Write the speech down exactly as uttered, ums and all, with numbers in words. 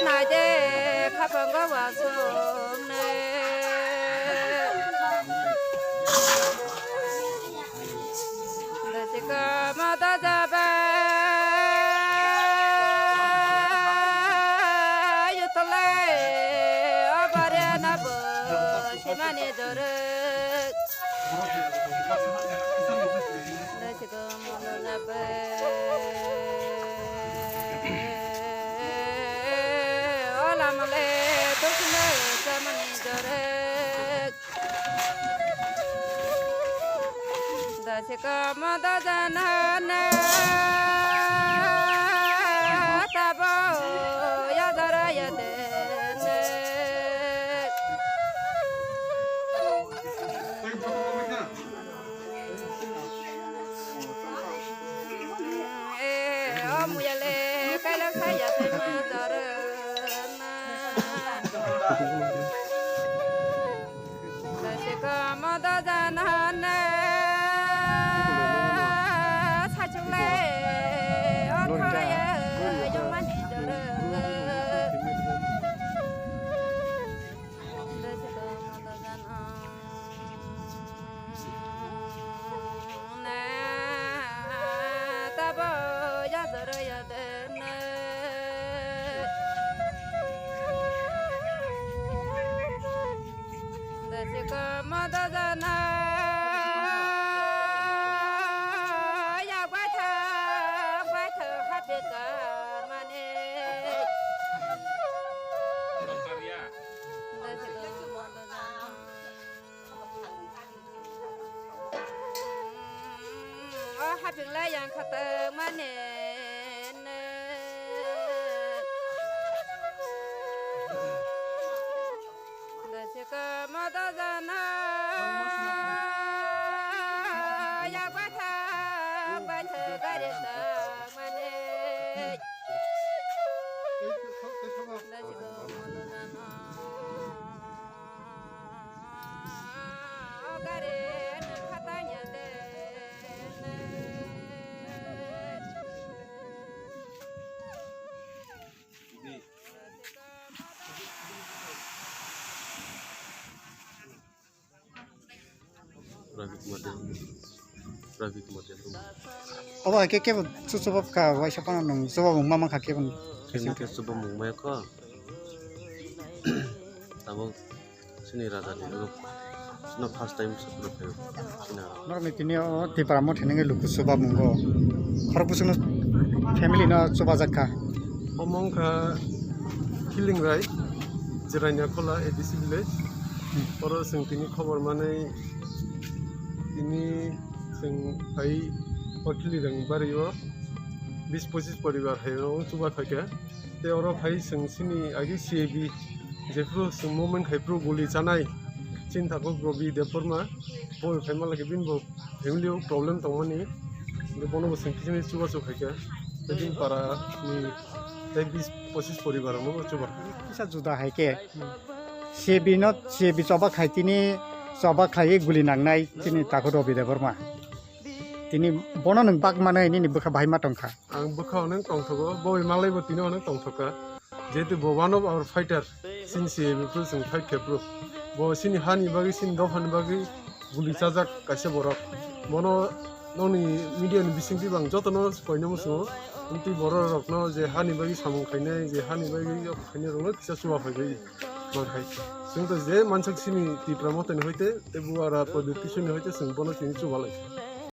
Naide khapang ga wasung ne. Dasika mada jaba yutale abare na bo simani dore. Dasika mada jaba ola male dosle samani dore. Dasika mada jana na tabo yadara yadene. Eh, o muyale kaila saya sai ma dara na. Dasika mada jana ne sachule othaya yomani jara. Dasika mada jana ne tabo yadara yadene. Dasika mada jana yak baithak baithak hapikar mani. Dasika mada jana. O hapinglai yang khatung mane ne. Dasika mada jana yak baithak baithak gari tang mane. Dasika mada jana. Ravi Kumar Deo. Ravi Kumar Deo. Obo hai khe kebo chuchubak ka waisa phano nwng chubamung ma mankha kebo. Chini khe chubamung maya kho. Tabuk chini raja ni ruk. Chini first time chubamung khayo. Chini. Norok ni tini o Tipra Motha ni luku chubamungo. Khorok bwswk no family no chubajak kha. Omo wngkha Khiling Rai, Jirania Khola A D C village. Oro chwng tini khobor manwi tini chwng phai o Khilirang bari o bis pochis poribar hai o chuba khaikha. Tei oro phai chwng chini agi C A B jephru chwng movement khai phru guli chanai chini takhuk Robi Debbarma bo phai malai khe bini bo family o problem tongmani, bono bo chwng kisa chubachu khaikha. Tei bini para ni tei bis pochis poribar rokno bo chuba. Kisa juda hai khe C A B no, C A B choba khai tini choba khai guli nangnai chini takhuk Robi Debbarma. Tini bono nwng bak mano nini bwkha bahai ma tongkha. Ang bwkha onek tongthogo, bo bai malai bo tini onek tongthokha. Jehetu bo one of our fighter, chini C A B phru chwng fight khe phru. Bo chini hani bagwi, chini dophani bagwi guli chajak kaisa borok. Bono nokni media ni bisingtwi bo ang jotono koino muchungo. Amtwi borok rokno je hani bagwi samung khainai, je hani bagwi yok khainai rokno kisa chuba phaibai mankhai. Chwng to je mansak chini Tipra Motha ni hoite, tei Buara Pradyot Kishore ni hoite chwng bono tini chubalai.